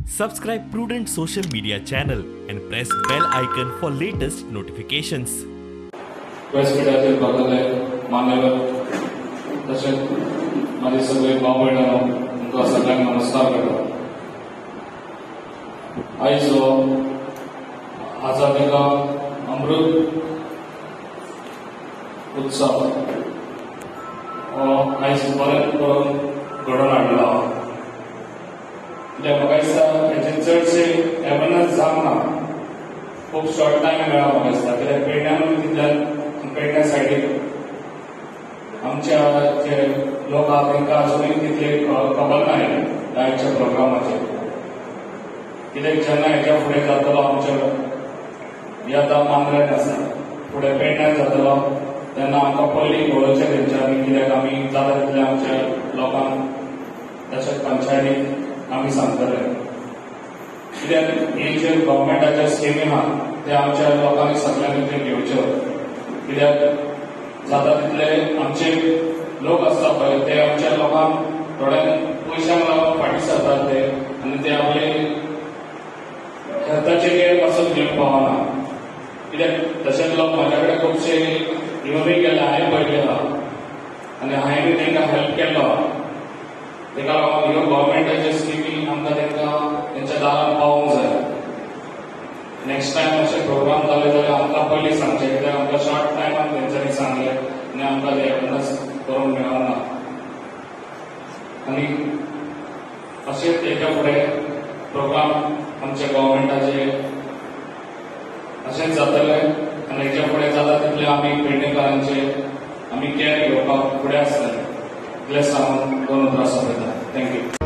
Subscribe Prudent Social Media channel and press bell icon for latest notifications. व्यासपीठाचेर बसले मान्यवर तशेंच माझे सगळे भाव भयणांनो, तुमकां सगळ्यांक नमस्कार करता. आयज हो आझादी का अमृत उत्सव हो आयज बरें करून घडोवन हाडला. कित्याक म्हाका दिसता हेचे चडशे अवेरनस जावंक ना, खूब शॉर्ट टायम मेळ्ळा म्हाका दिसता. कित्याक पेडण्यानूय तितल्यान पेडण्या सायडीक आमच्या जे लोक आहा तांकां अजुनूय तितले खबर ना आयच्या प्रोग्रामाचेर. कित्याक जेन्ना हेच्या फुडें जातलो आमच्या हे आतां मांद्र्यान आसा, फुडें पेडण्यान जातलो तेन्ना आमकां पयलीं कळोवचें तेंच्यांनी. कित्याक आमी जाता तितले आमच्या लोकांक तशेंच पंचायतीक आमी सांगतले. कित्याक हे जे गव्हर्मेंटाचे स्किमी आहा ते आमच्या लोकांनी सगळ्यांनी ते घेवच्यो. कित्याक जाता तितले आमचे लोक आसता पळय ते आमच्या लोकांक थोड्यांक पयशांक लागून फाटीं सरतात ते, आनी ते आपले हेल्थाचे केअर पासून घेवंक पावना. कित्याक तशेंच लोक म्हाज्या कडेन खुबशे येवनूय गेले, हांवें पळयलें आहा आनी हांवें तांकां हेल्प केल्लो आहा. ताका लागून ह्यो गव्हर्मेंटाच्यो स्किमी आमकां तांकां तेंच्या दारान पावोवंक जाय. नेक्स्ट टायम अशे प्रोग्राम जाले जाल्यार आमकां पयलीं सांगचें, कित्याक आमकां शॉर्ट टायमान तेंच्यांनी सांगलें आनी आमकां ते अवेरनस करूंक मेळना. आनी अशेंच तेच्या फुडें प्रोग्राम आमच्या गव्हर्मेंटाचे अशेंच जातले आनी हेच्या फुडें जाता तितले आमी पेडणेकारांचे आमी केअर घेवपाक फुडें आसतले. इतलें सांगून दोन उतरां सोंपयता. Thank you.